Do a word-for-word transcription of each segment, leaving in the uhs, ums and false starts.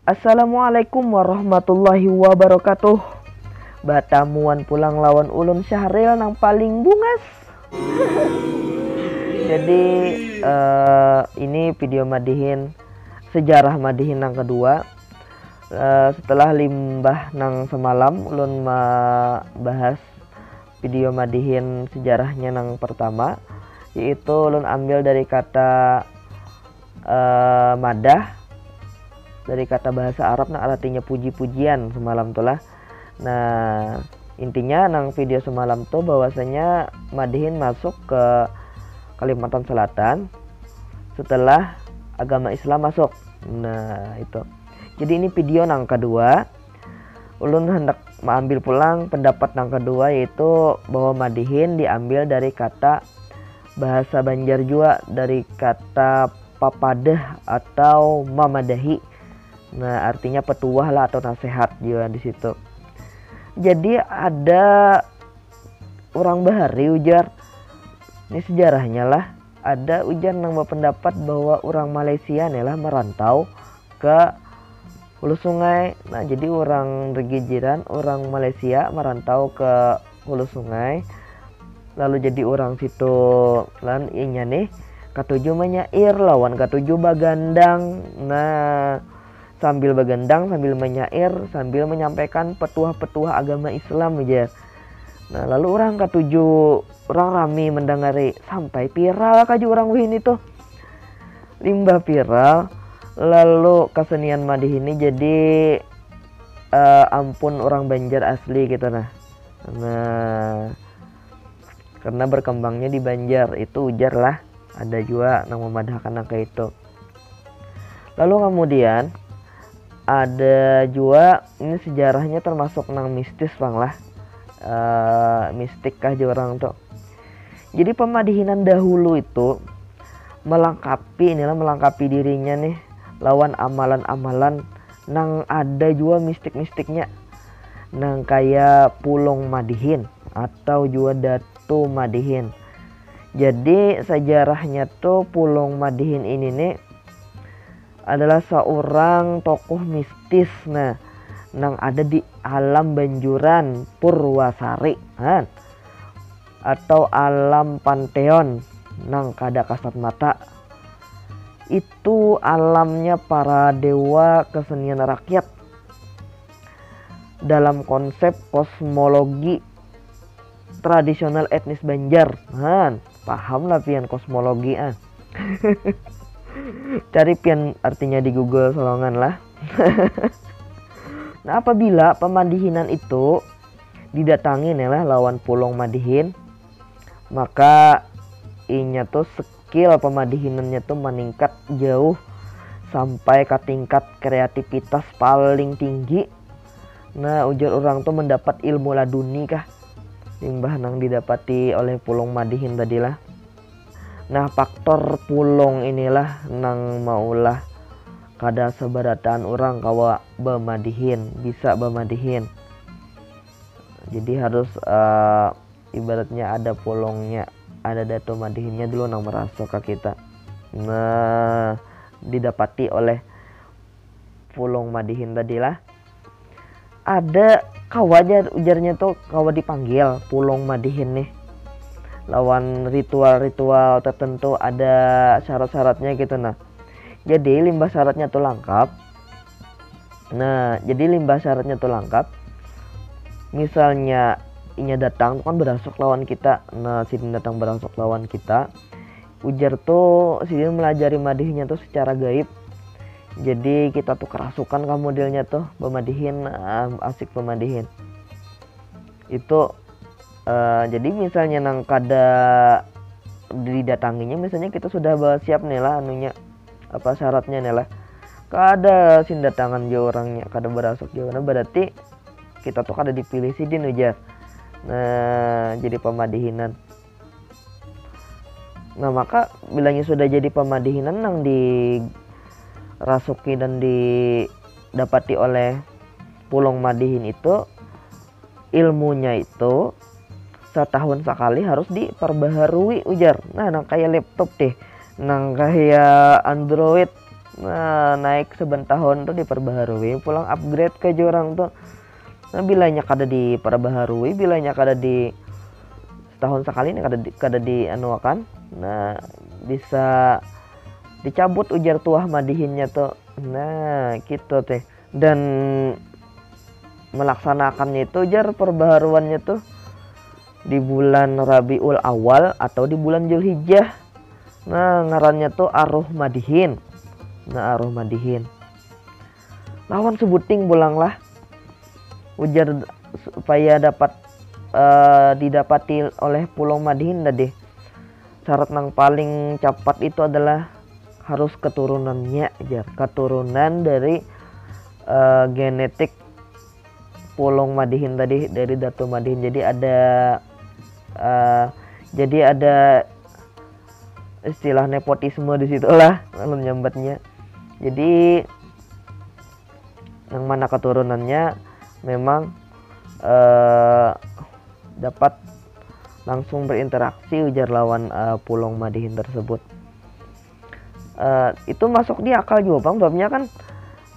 Assalamualaikum warahmatullahi wabarakatuh. Batamuan pulang lawan ulun Syahril nang paling bungas. Jadi eh, ini video madihin, sejarah madihin nang kedua. Eh, setelah limbah nang semalam ulun membahas video madihin sejarahnya nang pertama, yaitu ulun ambil dari kata eh, madah, dari kata bahasa Arab nang artinya puji-pujian semalam tu lah. Nah, intinya nang video semalam tu bahwasanya madihin masuk ke Kalimantan Selatan setelah agama Islam masuk. Nah, itu. Jadi ini video nang kedua. Ulun hendak maambil pulang pendapat nang kedua, yaitu bahwa madihin diambil dari kata bahasa Banjar jua, dari kata papadah atau mamadahi. Nah, artinya petuah lah atau nasihat jua di situ. Jadi ada orang bahari ujar, ini sejarahnya lah, ada ujar nang berpendapat bahwa orang Malaysia ni lah merantau ke Hulu Sungai. Nah, jadi orang Rigi jiran, orang Malaysia merantau ke Hulu Sungai, lalu jadi orang situ. Lan inya nih katuju menyair lawan katuju bagandang. Nah, sambil bagandang, sambil menyair, sambil menyampaikan petuah-petuah agama Islam aja. Nah, lalu orang katuju, orang rami mendengari, sampai viral kaju orang wahini tuh. Limbah viral, lalu kesenian madih ini jadi eh, ampun orang Banjar asli gitu nah. Nah, karena berkembangnya di Banjar itu ujar lah, ada juga nang memadahkan nang kayak itu. Lalu kemudian ada juga ini sejarahnya termasuk nang mistis bang lah. Eh, mistik kah orang tuh. Jadi pemadihinan dahulu itu melengkapi, inilah melengkapi dirinya nih lawan amalan-amalan nang ada jua mistik-mistiknya, nang kaya pulung madihin atau jua datu madihin. Jadi sejarahnya tuh pulung madihin ini nih adalah seorang tokoh mistis nah nang ada di alam Banjuran Purwasari. Nah, atau alam panteon nang kada kasat mata. Itu alamnya para dewa kesenian rakyat dalam konsep kosmologi tradisional etnis Banjar. Han, paham lah pian kosmologi ah. Cari pian artinya di Google solongan lah. Nah, apabila pemadihinan itu didatangi nih lah lawan pulung madihin, maka inya tuh skill pemadihinannya tuh meningkat jauh sampai ke tingkat kreativitas paling tinggi. Nah, ujar orang tuh mendapat ilmu laduni kah limbah nang didapati oleh pulung madihin tadi lah. Nah, faktor pulung inilah nang maulah kada sebarataan orang kawa bemadihin, bisa bemadihin. Jadi harus uh, ibaratnya ada pulungnya, ada datu madihinnya dulu nang merasuk ke kita. Nah, didapati oleh pulung madihin tadi lah. Ada kawa aja ujarnya tuh kawa dipanggil pulung madihin nih lawan ritual-ritual tertentu, ada syarat-syaratnya gitu nah. Jadi limbah syaratnya tuh lengkap, nah jadi limbah syaratnya tuh lengkap, misalnya inya datang tuh kan berasuk lawan kita, nah sidin datang berasuk lawan kita, ujar tuh sidin melajari madihnya tuh secara gaib. Jadi kita tuh kerasukan kah modelnya tuh bemadihin, ah, asik bemadihin itu. Eh, jadi misalnya nang kada didatanginya, misalnya kita sudah bersiap nih lah anunya, apa syaratnya nih lah, kada sindatangan jua orangnya, kada berasuk jua, nah berarti kita tuh kada dipilih sidin ujar. Nah, jadi pemadihinan. Nah, maka bilanya sudah jadi pemadihinan nang dirasuki dan didapati oleh pulung madihin itu, ilmunya itu setahun sekali harus diperbaharui ujar. Nah, nang kayak laptop deh, nang kayak Android, Nah, naik saban tahun tu diperbaharui pulang, upgrade ka jua urang tu. Nah, bilanya kada diperbaharui, bilanya kada di setahun sekali ni kada di, kada dianuakan. Nah, bisa dicabut ujar tuah madihinnya tu. Nah, gitu teh. Dan melaksanakannya itu jar perbaharuannya tuh di bulan Rabiul Awal atau di bulan Julhijjah. Nah, ngarannya tuh Aruh Madihin. Nah, Aruh Madihin. Lawan sebuting pulang lah. Ujar supaya dapat eh, didapati oleh Pulung Madihin tadi. Syarat yang paling capat itu adalah harus keturunannya, jar. Keturunan dari eh, genetik Pulung Madihin tadi, dari Datu Madihin. Jadi ada eh, jadi ada istilah nepotisme di situ lah, alun nyambatnya. Jadi yang mana keturunannya memang eh, dapat langsung berinteraksi, ujar lawan eh, Pulung Madihin tersebut. Eh, itu masuk di akal juga, bang, babnya kan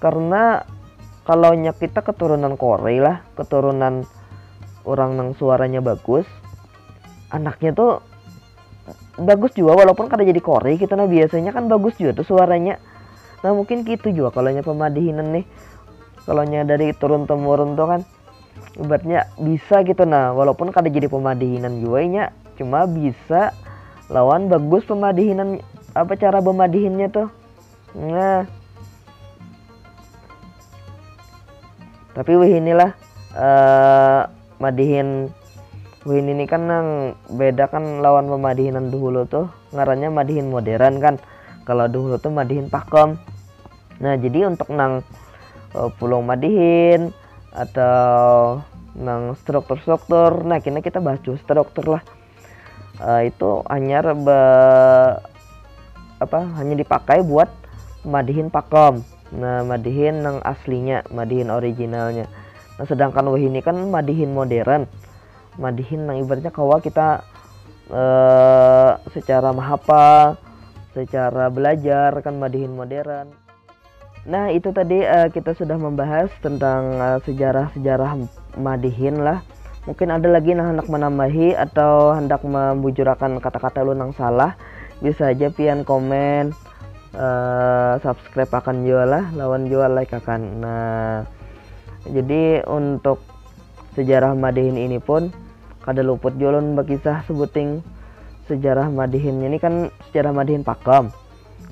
karena kalau nya kita keturunan Korei lah, keturunan orang yang suaranya bagus, anaknya tuh bagus juga walaupun kada jadi Korei gitu. Nah, biasanya kan bagus juga tuh suaranya. Nah, mungkin gitu juga kalau nya pemadihinan nih, kalau nya dari turun temurun tuh kan ibaratnya bisa gitu. Nah, walaupun kada jadi pemadihinan juga nya, cuma bisa lawan bagus pemadihinan, apa, cara pemadihinnya tuh. Nah, tapi wih inilah eh, madihin wih ini kan nang beda kan lawan pemadihinan dahulu tuh, ngarannya madihin modern kan. Kalau dahulu tuh madihin pakem. Nah, jadi untuk nang eh, Pulung Madihin atau nang struktur-struktur, nah, kini kita bahas juga struktur lah. Eh, itu hanya be, apa, hanya dipakai buat madihin pakem. Nah, madihin yang aslinya, madihin originalnya. Nah, sedangkan wahini kan madihin modern. Madihin yang ibaratnya kawa kita eh, secara mahapal, secara belajar kan madihin modern. Nah, itu tadi eh, kita sudah membahas tentang eh, sejarah-sejarah madihin lah. Mungkin ada lagi nah hendak menambahi atau hendak membujurakan kata-kata lu nang salah, bisa aja pian komen, eh, subscribe akan jua lah, lawan jua like akan. Nah, jadi untuk sejarah madihin ini pun kada luput jua ulun bakisah sebuting sejarah madihin. Ini kan sejarah madihin pakem.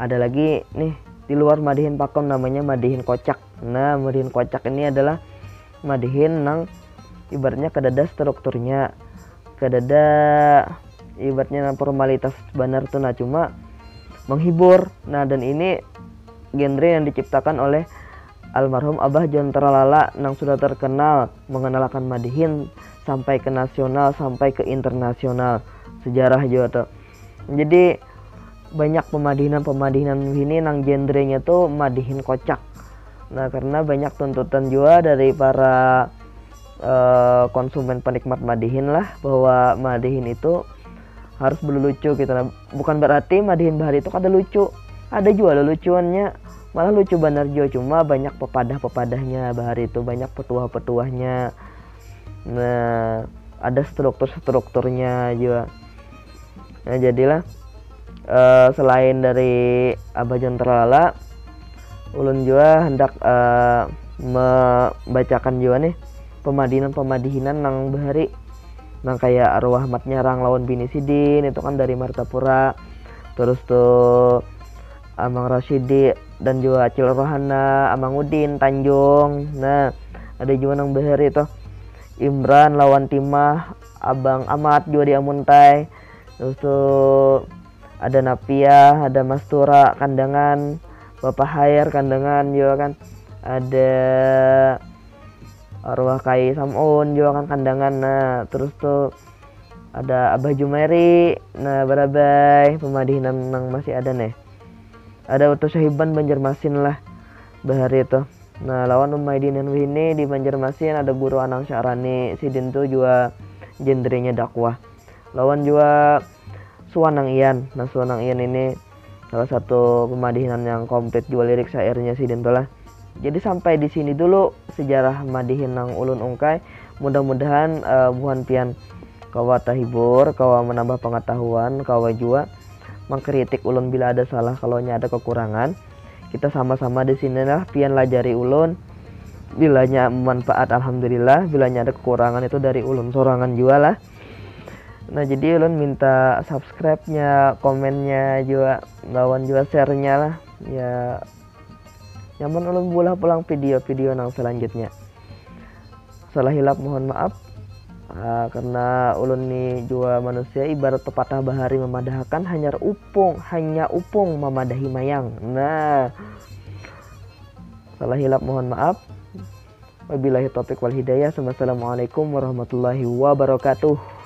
Ada lagi nih di luar madihin pakem namanya madihin kocak. Nah, madihin kocak ini adalah madihin nang ibaratnya kadada strukturnya, kadada ibaratnya nang formalitas banar tuh, nah, cuma menghibur. Nah, dan ini genre yang diciptakan oleh almarhum Abah John Tralala nang sudah terkenal mengenalkan madihin sampai ke nasional, sampai ke internasional, sejarah juga tuh. Jadi banyak pemadihinan-pemadihinan ini nang genrenya tuh madihin kocak. Nah, karena banyak tuntutan juga dari para eh, konsumen penikmat madihin lah, bahwa madihin itu harus berlucu gitu. Nah, bukan berarti madihin bahari itu kada lucu, ada juga lucuannya, malah lucu banar juga, cuma banyak pepadah-pepadahnya bahari itu, banyak petuah-petuahnya. Nah, ada struktur-strukturnya juga. Nah, jadilah eh, selain dari Abah John Tralala, ulun juga hendak eh, membacakan juga nih pemadihinan-pemadihinan nang bahari, nang kayak arwah Mat Nyarang lawan bini sidin itu kan dari Martapura, terus tuh Amang Rasyidi dan juga Acil Rohana, Amang Udin Tanjung. Nah, ada juga nang bahari tuh Imran lawan Timah, Abang Amat juga di Amuntai. Terus tuh ada Napiah, ada Mastura Kandangan, Bapak Hair Kandangan juga kan. Ada arwah Kai Samun juga kan Kandangan. Nah, terus tuh ada Abah Jumairi, nah, Barabai, pemadihinan nang masih ada nih. Ada Utuh Syahiban Banjarmasin lah bahari itu. Nah, lawan pemadihinan wahini di Banjarmasin ada Guru Anang Syarani, sidin tuh juga genrenya dakwah. Lawan juga Suanang Ian. Nah, Suanang Ian ini salah satu pemadihinan yang komplit jua lirik syairnya sidin tu lah. Jadi sampai di sini dulu sejarah madihin nang ulun ungkai. Mudah-mudahan uh, buhan pian kawa tahibur, kawa menambah pengetahuan, kawa jua mengkritik ulun bila ada salah, kalau nya ada kekurangan. Kita sama-sama di sini lah, pian lah jari ulun, bilanya manfaat alhamdulillah, bilanya ada kekurangan itu dari ulun sorangan jua lah. Nah, jadi ulun minta subscribe-nya, komennya jua, lawan jua share-nya lah. Ya, nyaman ulun bulah pulang video-video nang selanjutnya. Salah hilap mohon maaf. Uh, karena ulun ni jua manusia ibarat pepatah bahari memadahakan hanyar upung, hanya upung memadahi mayang. Nah, salah hilap mohon maaf. Wabillahi taufiq wal hidayah. Wassalamualaikum warahmatullahi wabarakatuh.